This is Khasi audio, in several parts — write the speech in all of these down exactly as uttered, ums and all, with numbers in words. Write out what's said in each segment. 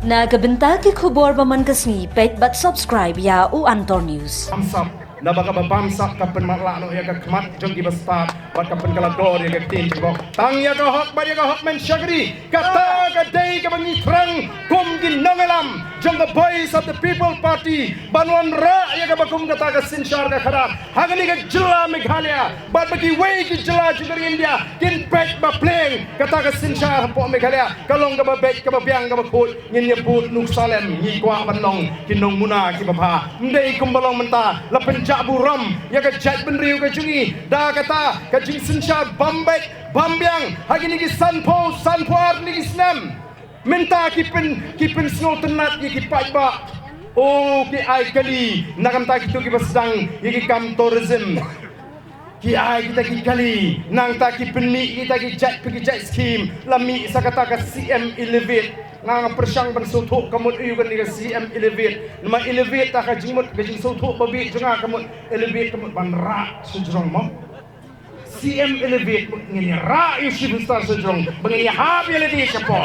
Na ka bynta ki khubor ba man ka sngi, peit bad subscribe ïa u Antor News. Bamsap, naba kaba bamsap ka pynmatlah noh ïa ka khmat jong ki bastad, bad ka pynkylla dor ïa ka ktien jong ka. Tang ïa ka hok bad ïa ka hok men shakri, kata ka dei kaba ngi thrang kum ki nongïalam jong ka Voice of the People Party, ban wanrah ïa kaba kum kata ka synshar ka khadar ha kane ka jylla Meghalaya, bad ba kiwei ki jylla jong ka ri India kin peit ba pleng kata ka synshar hapoh Meghalaya ka long kaba beit, kaba biang, kaba khuid. Ngin ïa bud nuksa lem, ngi kwah ban long ki nongmuna kiba bha. Ym dei kumba long mynta, la pynjah burom ïa ka jaitbynriew ka jong ngi da kata ka jingsynshar bym beit bym biang ha kine ki sanphew, sanphew ar tylli ki snem. Mynta ki pyn, ki pynsngewtynnat ïa ki paidbah. O, ki ai kali na ka bynta kito kiba sdang ïa ki kam tourism. Ki ai kita ki kali, nangta ki pynmih kita ki jait pa ki jait skim, la mih sa kata ka C M Elevate. Nga nga pyrshang ban sngewthuh ka mut aïu kane ka C M Elevate. Namar Elevate ta ka jingmut, ka jingsngewthuh ba bit jong nga ka mut Elevate ka mut ban rah sha jrong mo. C M Elevate mut ngin ïa rah ïa u Chief Minister sha jrong ba ngin ïa hap ïa lade shapoh.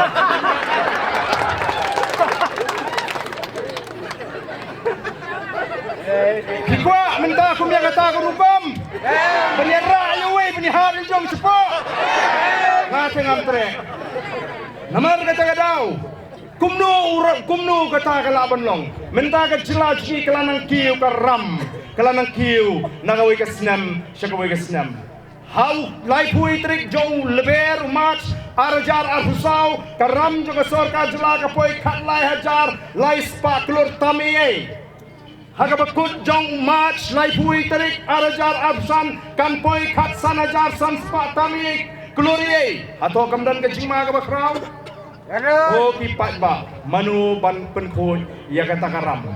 Phi kwah mynta kum ïa kata ka rukom ban ïa rah ïa uwei ban ïa hap ïa jong shapoh? Nga te ngam treh. Namar kata ka daw, kumno u ra-, kumno kata ka lah ban long? Mynta ka jylla jong ngi ka la nang kiew ka ram, ka la nang kiew na kawei ka snem sha kawei ka snem. Ha u laiphew tarik jong u Lber u March ar hajar arphew saw, ka ram jong ka sorkar jylla ka poi khatlai hajar lai spah klur tam eiei. Ha kaba kut jong u March laiphew tarik ar hajar arphew san kan poi khatsan hajar san spah tam eiei klur eiei. Hato kam don ka jingma kaba khraw? Ko ki paidbah, mano ban pynkhuid ïa kata ka ram?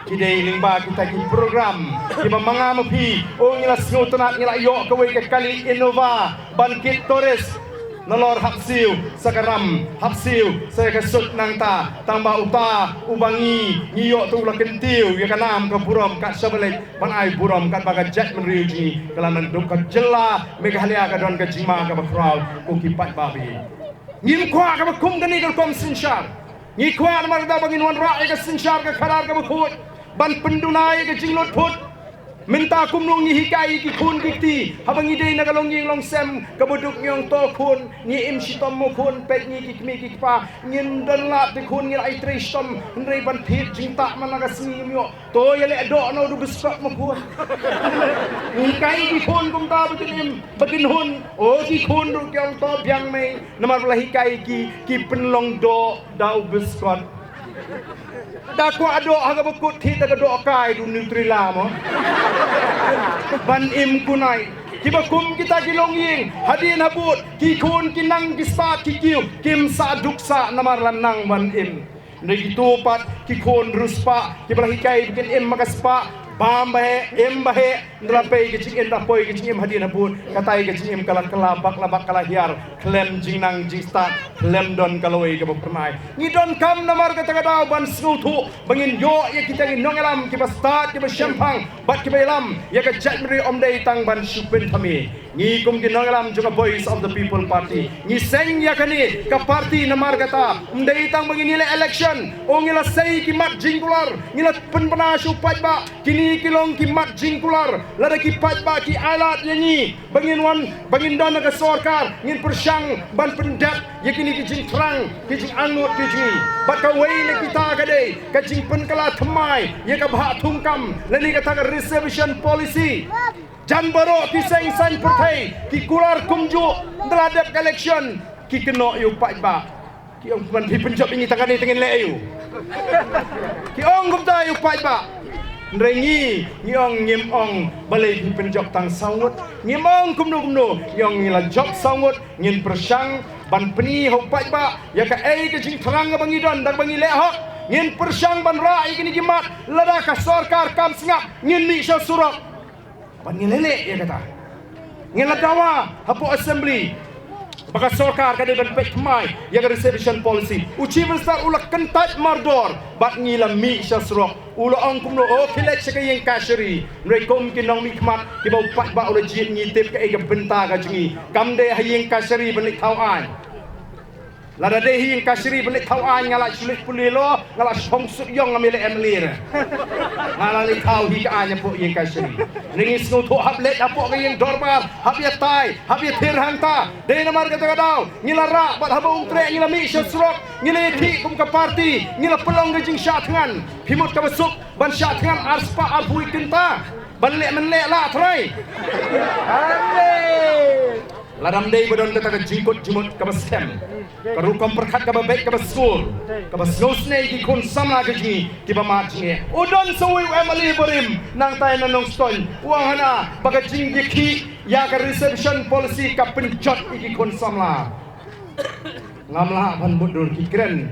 Ki dei lyngba kita ki program kiba ma nga ma phi, o, ngi la sngewtynnat, ngi la ïoh kawei ka kali Innova ban kit tourist. Nalor hap siew sa ka ram, hap siew sa ka sut nangta, tang ba uta uba ngi, ngi ïoh tu la kyntiew ïa ka nam ka burom ka shabalej ban ai burom katba ka jaitbynriew jong ngi ka la nang duk, ka jylla Meghalaya ka don ka jingma kaba khraw. Ko ki paidbah, ba ïa Ngim kwah kaba kum kane ka rukom synshar. Ngi kwah namar kata ba ngin wanrah ïa ka synshar ka khadar kaba khuid ban pynduna ïa ka jinglutphut. Mynta kumno ngi hikai ïa ki khun ki kti, haba ngi dei na ka longïing longsem kaba duk, ngi ong to khun, ngi im shitom mo khun, peit ngi ki kmie ki kpa, ngim don lad te khun, ngi la ïatrei shitom, hynrei ban thied jingtah man la ka sngi ngim ïoh. To ïaleh doh na u biskot mo khun. Ngi hikai ki khun kumta ba kin im, ba kin hun. O ki khun ruh ki ong to biang mei. Namar ba la hikai ki, ki pynlong doh da u biskot. Da kwah doh ha kaba kut thied da ka dohkai da u Nutrillah mo. Ban im kunai. Kiba kum kita ki longïing hadien habud, ki khun ki nang ki spah ki kiew, kim sah duk sah namar la nang ban im. Hynrei kito pat ki khun riewspah kiba la hikai ba kin im ma ka spah, bam ba heh, im ba heh, ynda la pei ka jingim, da poi ka jingim hadien habud, katai ka jingim ka la kylla bak la bak, ka la hiar, khlem jingnang jingstad, khlem don ka lawei kaba phyrnai. Ngi donkam namar kata ka daw ban sngewthuh ba ngin ïoh ïa kita ki nongïalam kiba stad, kiba shemphang bad kiba ïalam ïa ka jaitbynriew, ym dei tang ban shu pynthame. Ngi kum ki nongïalam jong ka Voice of the People Party, ngi seng ïa kane ka party namar kata ym dei tang ba ngin ïaleh election, o, ngi la sei ki mat jingkular, ngi la pynbna sha u paidbah. Kine ki long ki mat jingkular. Lada ki paidbah ki ailad ïa ngi ba ngin wan, ba ngin don ha ka sorkar, ngin pyrshang ban pyndep ïa kine ki jingthrang, ki jingangnud ki jong ngi. Bad kawei na kita ka dei ka jingpynkylla thymmai ïa ka bhah thungkam lane kata ka reservation policy. Jan baroh ki seng saiñ pyrthei ki kular kumjuh, ynda la dep ka election ki kynnoh ïa u paidbah. Ki ong, ban phi pynjop ïa ngi tang kane te ngin leh ïa u. Ki ong kumta ïa u paidbah. Hynrei ngi, ngi ong, ngim ong balei phi pynjop tang saw ngut. Ngim ong kumno kumno, ngi ong ngi la jop saw ngut, ngin pyrshang ban pyni ha u paidbah ïa kaei ka jingthrang kaba ngi don da kaba ngi leh hok. Ngin pyrshang ban rah ïa kine ki mat, lada ka sorkar kam sngap, ngin mih sha surok. Ban ngin leh leh ïa kata. Ngin la dawa hapoh Assembly ba ka sorkar ka dei ban peit thymmai ïa ka reservation policy. U Chief Minister u la kyntait mardor bad ngi la mih sha surok. U la ong kumno, o, khie leit sha ka ïing kashari. Hynrei kum ki nongmihkhmat kiba u paidbah u la jied, ngi tip kaei ka bynta ka jong ngi. Kam dei ha ïing kashari ban leit thaw aiñ. Lada dei hi ïing kashari ba leit thaw aiñ nga la shu leit pule lo, nga la shu hong suk ïong nga me leh M L A re. Nga la leit thaw hi ka aiñ hapoh ïing kashari. Ngi sngewthuh hap leit hapoh ka ïing dorbar, hap ïatai, hap ïathir hangta. Dei namar kata ka daw ngi la rah bad haba um treh ngi la mih sha surok, ngi la ïakhih kum ka party, ngi la pynlong ka jingshah thngan. Phi mut kaba suk ban shah thngan ar spah arphew kynta ban leh men leh lah trai. Lada ym dei ba don kata ka jingkut jingmut kaba skhem, ka rukom pyrkhat kaba beit kaba skur, kaba sngewsynei ki khun samla ka jong ngi kiba mad jingeh. U don sa uwei u M L A barim nangtai na Nongstoiñ u ong hana ba ka jingïakhih ïa ka reservation policy ka pynjot ïa ki khun samla. Ngam lah ban mutdur, ki kren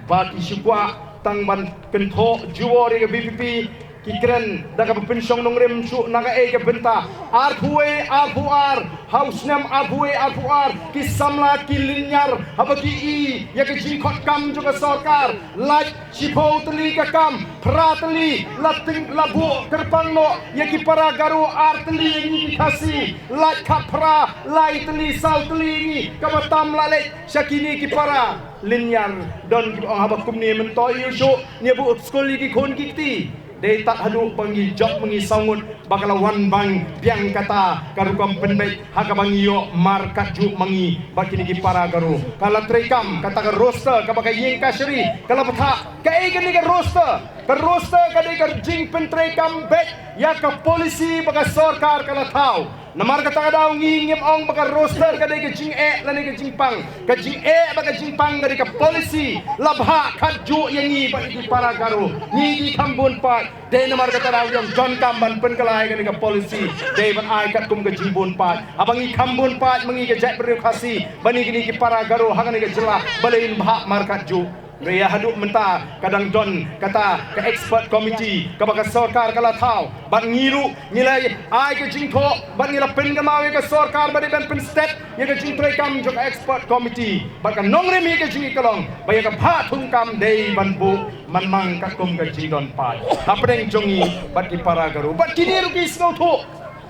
ba ki shu kwah tang ban kynthoh jubor ïa ka V P P. Ki kren da kaba pynshong nongrim shuh na kaei ka bynta. Arphew wei arphew ar, ha u snem arphew wei arphew ar ki samla ki lynñiar haba ki i ïa ka jingkhot kam jong ka sorkar. Lait shiphew tylli ka kam, phra tylli la tyng la buh kyrpang noh ïa ki para Garo, ar tylli ïa ngi ki Khasi. Lait khatphra, lai tylli saw tylli ïa ngi, kaba tam la leit sha kine ki para lynñiar. Don kiba ong haba kumne myntoi ïa u shuh ngi buh skul ïa ki khun ki kti. Dei tad haduh ba ngi jop ma ngi saw ngut ba ka la wan bang biang kata ka rukom pynbeit ha kaba ngi ïoh markat juh ma ngi ba kine ki para Garo. Ka la treikam kata ka roster kaba ka ïing kashari ka la bthah. Kaei kane ka roster? Ka roster ka dei ka jingpyntreikam beit ïa ka policy ba ka sorkar ka la thaw. Namar kata ka daw ngi ngim ong ba ka roster ka dei ka jingeh lane ka jingpang. Ka jingeh bad ka jingpang ka dei ka policy. La bhah khatjuh ïa ngi bad ïa ki para Garo, ngi ki kham bun paid. Dei namar kata daw ïong donkam ban pynkylla ïa kane ka policy. Dei ban ai katkum ka jingbun paid. Haba ngi kham bun paid ma ngi ka jaitbynriew Khasi bad ngi kine ki para Garo ha kane ka jylla, balei ngin bhah markatjuh? Hynrei ïa haduh mynta ka dang don kata ka expert committee kaba ka sorkar ka la thaw. Bad ngi ruh ngi la ai ka jingthoh bad ngi la pynkynmaw ïa ka sorkar ba dei ban pynstet ïa ka jingtreikam jong ka expert committee. Bad ka nongrim hi ka jong ngi ka long ba ïa ka bhah thungkam dei ban buh manmang katkum ka jingdon paid hapdeng jong ngi bad ki para Garo. Bad kine ruh ki sngewthuh.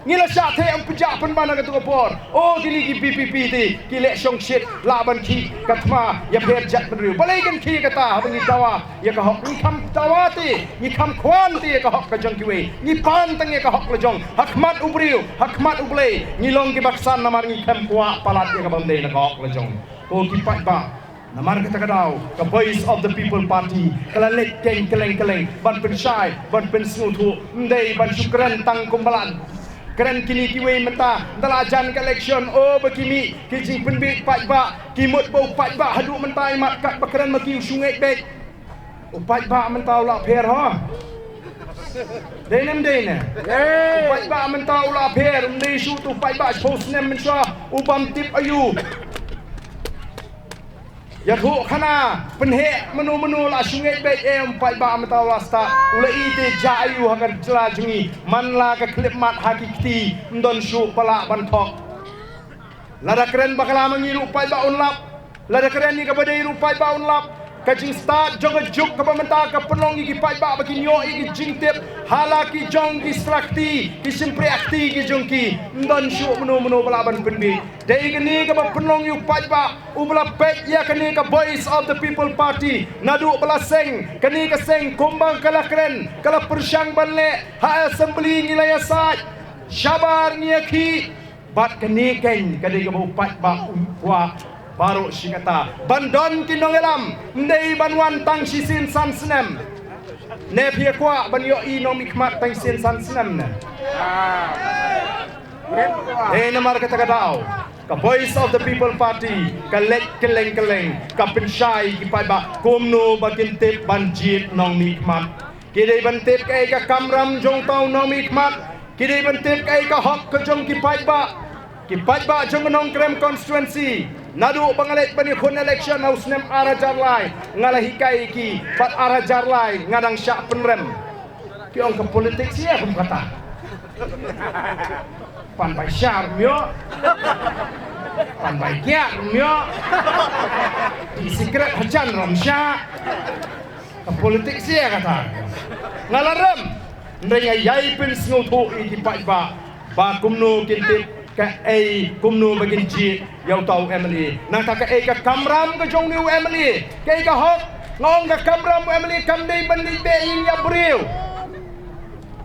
Ngi la shah theh ym pynjah pynban ha katu ka por. O kine ki V P P te ki leh shongshit lah ban khih ka thma ïapher jaitbynriew. Balei kan khih kata? Haba ngi dawa ïa ka hok, ngi kham dawa te, ngi kham khwan te ïa ka hok ka jong kiwei. Ngi pan tang ïa ka hok la jong ha khmat u briew, ha khmat U Blei. Ngi long kiba ksan namar ngi khlem kwah palat ïa ka bym dei na ka hok la jong. Ko ki paidbah, namar kata ka daw ka Voice of the People Party ka la leit keng kylleng kylleng ban pynshai, ban pynsngewthuh. Ym dei ban shu kren tang kumba la kren kine kiwei mynta. Ynda la jan ka election, o ba ki mih ki jingpynbeit paidbah, ki mut ba u paidbah haduh mynta i mat kat ba kren ma ki u shu ngeit beit. U paidbah mynta u la pher ho. Dei ne ym dei ne? U paidbah mynta u la pher, ym dei shuh tu paidbah shiphew snem mynshuwa u bym tip aïu. Ïathuh khana pynheh mano mano la shu ngeit beit, em, paidbah mynta u la stad. U la i te jia aïu ha ka jylla jong ngi, man la ka khlipmat ha ki kti, ym don shuh ba lah ban thok. Lada kren bakla ma ngi ruh paidbah un lap. Lada kren ïa kaba dei ruh paidbah un lap. Ka jingstad jong ka juk kaba mynta ka pynlong ïa ki paidbah ba kin ïoh ïa ki jingtip ha la ki jong ki sla kti, ki shympriah kti ki jong ki. Ym don shuh mano mano ba lah ban pynbeit. Dei kane kaba pynlong ïa u paidbah uba la peit ïa kane ka Voice of the People Party naduh ba la seng kane ka seng, kumba ka la kren, ka la pyrshang ban leh ha assembly, ngi la ïasaid shabar, ngi ïakhih. Bad kane keiñ ka dei kaba u paidbah u kwah baroh shi katta, ban don ki nongïalam, ym dei ban wan tang shisien san snem. Ne phi kwah ban ïohi nongmihkhmat tang shisien san snem ne? Dei namar kata ka daw ka Voice of the People Party ka leit kylleng kylleng, ka pynshai ki paidbah kumno ba kin tip ban jied nongmihkhmat. Ki dei ban tip kaei ka kamram jong uta u nongmihkhmat. Ki dei ban tip kaei ka hok ka jong ki paidbah. Ki paidbah jong ka Nongkrem constituency, naduh ba nga leit ban ïakhun election ha u snem ar hajar lai, nga la hikai ïa ki, bad ar hajar lai nga dang shah pynrem. Ki ong ka politics ïa kum kata. Pan bai shar myo. Pan bai kiar myo. Di secret hajan ram sha. Ka politics ïa kata. Nga la rem. Hynrei nga ïai pynsngewthuh ïa ki paidbah ba kumno kin tip Kaei kumno ba kin jied ïa uta u MLA. Nangta kaei ka kamram ka jong une u MLA. Kaei ka hok, nga ong ka kamram u MLA kam dei ban leit beh ïing ïa briew.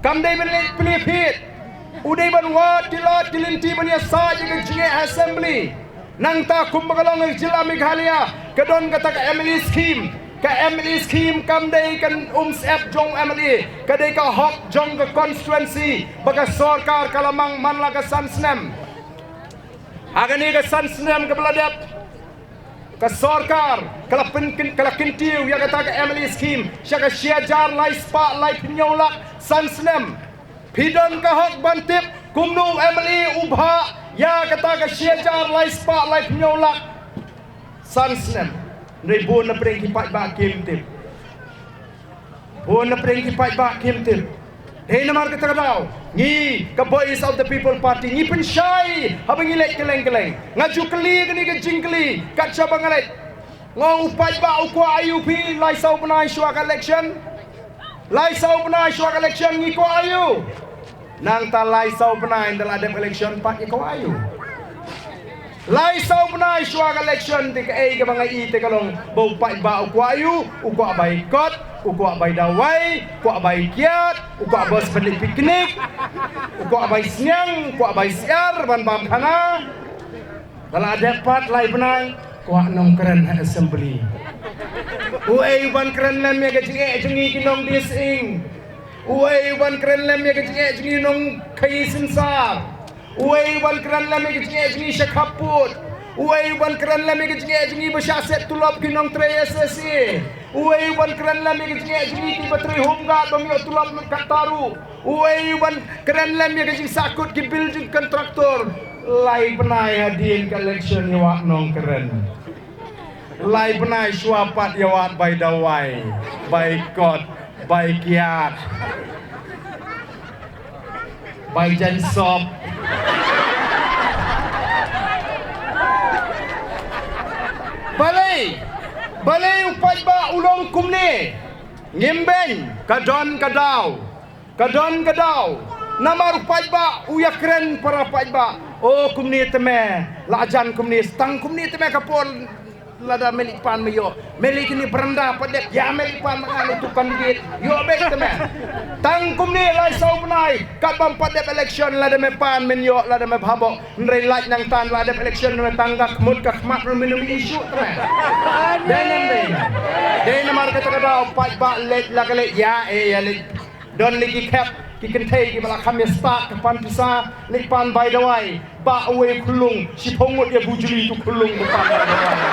Kam dei ban leit plie phied. U dei ban wad ki lad ki lynti ban ïasaid ïa ka jingeh ha assembly. Nangta kumba ka long ka jylla Meghalaya, ka don kata ka MLA scheme. Ka MLA scheme kam dei ka umsyep jong MLA, ka dei ka hok jong ka constituency ba ka sorkar ka la mang man la ka san snem. Ha kane ka san snem kaba la dep, ka sorkar ka la pynkyntiew ïa kata ka MLA scheme sha ka shi hajar lai spah lai phew lak san snem. Phi don ka hok ban tip kumno u MLA u bhah ïa kata ka shi hajar lai spah lai phew lak san snem. Hynrei bun na pdeng ki paidbah kim tip. Bun na pdeng ki paidbah kim tip. Hei, namar kata ka daw ngi ka Voice of the People Party ngi pynshai haba ngi leit kylleng kylleng. Nga ju kylli kane ka jingkylli kat shaba nga leit. Nga ong u paidbah u kwah aïu phi lai saw bnai shuwa ka election? Lai saw bnai shuwa ka election ngi kwah aïu? Nangta lai saw bnai ynda la dep election pat ngi kwah aïu? Lai saw bnai shuwa ka election te kaei kaba nga i te ka long ba u paidbah u kwah aïu? U kwah bai kot, u kwah bai dawai, u kwah bai kiad, u kwah bus ban leit picnic, u kwah bai sniang, u kwah bai syiar ban bam khana. Ba la dep pat lai bnai kwah nongkren ha assembly. Uei u ban kren lem ïa ka jingeh jong ngi ki nongdie sying? Uei u ban kren lem ïa ka jingeh jong ngi nongkhaii synsar? Uei u ban kren lem ïa ka jingeh jong ngi sha khappud? Uei u ban kren lem ïa ka jingeh jong ngi ba shah set tulop ki nongtrei SSA? Uei u ban kren lem ïa ka jingeh jong ngi kiba trei home guard bym ïoh tulop kat taru? Uei u ban kren lem ïa ka jingsahkut ki bill jong kontraktor? Lai bnai hadien ka election ïa wad nongkren. Lai bnai shuwa pat ïa wad bai dawai, bai kot, bai kiad, bai jan sop. Balei, balei u paidbah u long kumne? Ngim beiñ, ka don ka daw. Ka don ka daw. Namar u paidbah u ïakren para paidbah. O kumne te me, la jan kumne, tang kumne te me ka por. Lada me leit pan me ïoh, me leit kine baranda pat dep ïa me leit pan ma nga ne tu candidate ïoh beit te me. Tang kumne lai saw bnai kat bam pat dep election lada me pan men ïoh lada me bha bok. Hynrei lait nangta la dep election me tang ka khmut ka khmat me num issue te me. Dei ne em dei? Dei namar kata ka daw paidbah leit la ka leit ïa e ïa leit. Don ne ki khep ki kynthei kiba la kham ïa stad ka pan pisa ne pan bai dawai. Ba uwei u khyllung shiphew ngut ïa bujli tu khyllung ba pan bai dawai.